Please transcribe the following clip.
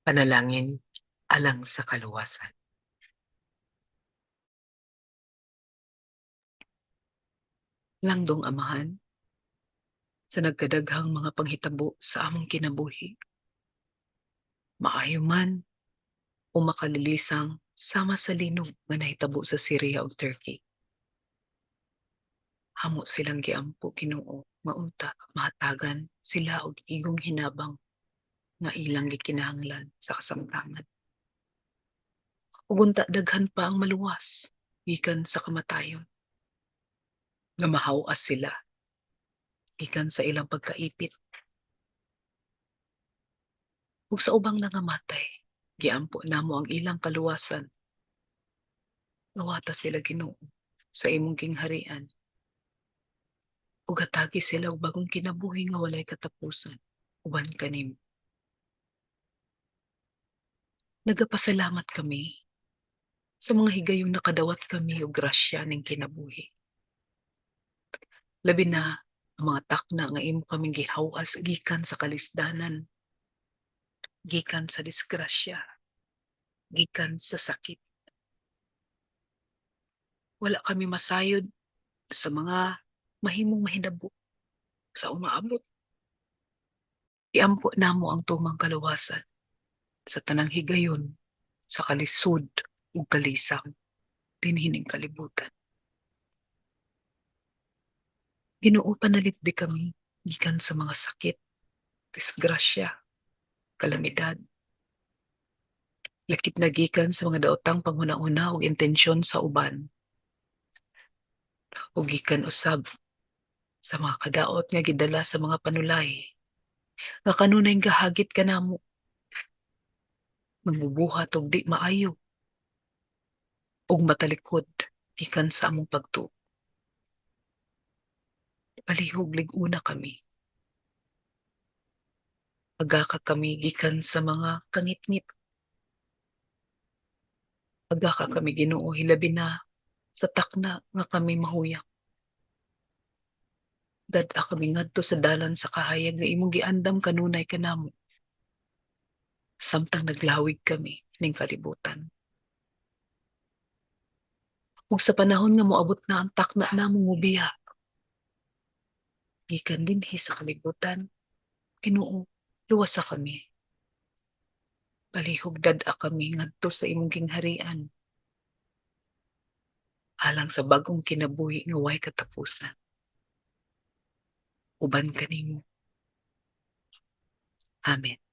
Panalangin alang sa kaluwasan. Langdong Amahan, sa nagkadaghang mga panghitabo sa among kinabuhi, maayo man o makalilisang sama sa linog nga nahitabo sa Syria ug Turkey. Hamo silang giampo, Ginoo, nga unta mahatagan sila og igong hinabang nga ilang gikinahanglan sa kasamtangan. Ug unta daghan pa ang maluwas gikan sa kamatayon, nga mahaw-as sila gikan sa ilang pagkaipit. Ug sa ubang nangamatay, giampo namo ang ilang kaluwasan. Dawata sila, Ginoo, sa imong gingharian. Ug hatagi sila og bagong kinabuhi nga walay katapusan uban kanimo. Nagapasalamat kami sa mga higayong nakadawat kami og grasya ning kinabuhi. Labi na ang mga takna nga imo kaming gihaw-as gikan sa kalisdanan, gikan sa disgrasya, gikan sa sakit. Wala kami masayod sa mga mahimong mahitabo sa umaabot. Iampo namo ang tumang kaluwasan sa tanang higayon sa kalisod ug kalisang dinhi ning kalibutan. Ginoo, panalipdi kami gikan sa mga sakit, disgrasya, kalamidad. Lakip na gikan sa mga daotang panghuna-huna ug intensyon sa uban. Ug gikan usab sa mga kadaot nga gidala sa mga panulay nga kanunay gahagit kanamo, mamubuhat og di maayo ug matalikod gikan sa among pagtuo. Palihog lig-una kami. Agaka kami gikan sa mga kangitngit. Agaka kami, Ginoo, hilabi na sa takna nga kami mahuyak. Dad-a kami ngadto sa dalan sa kahayag nga imong giandam kanunay kanamo samtang naglawig kami ning kalibutan. Ug sa panahon nga moabot na ang takna namong mobiya gikan dinhi sa kalibutan, Ginoo, luwasa kami. Palihog dad-a kami ngadto sa imong gingharian alang sa bagong kinabuhi nga way katapusan uban kanimo. Amen.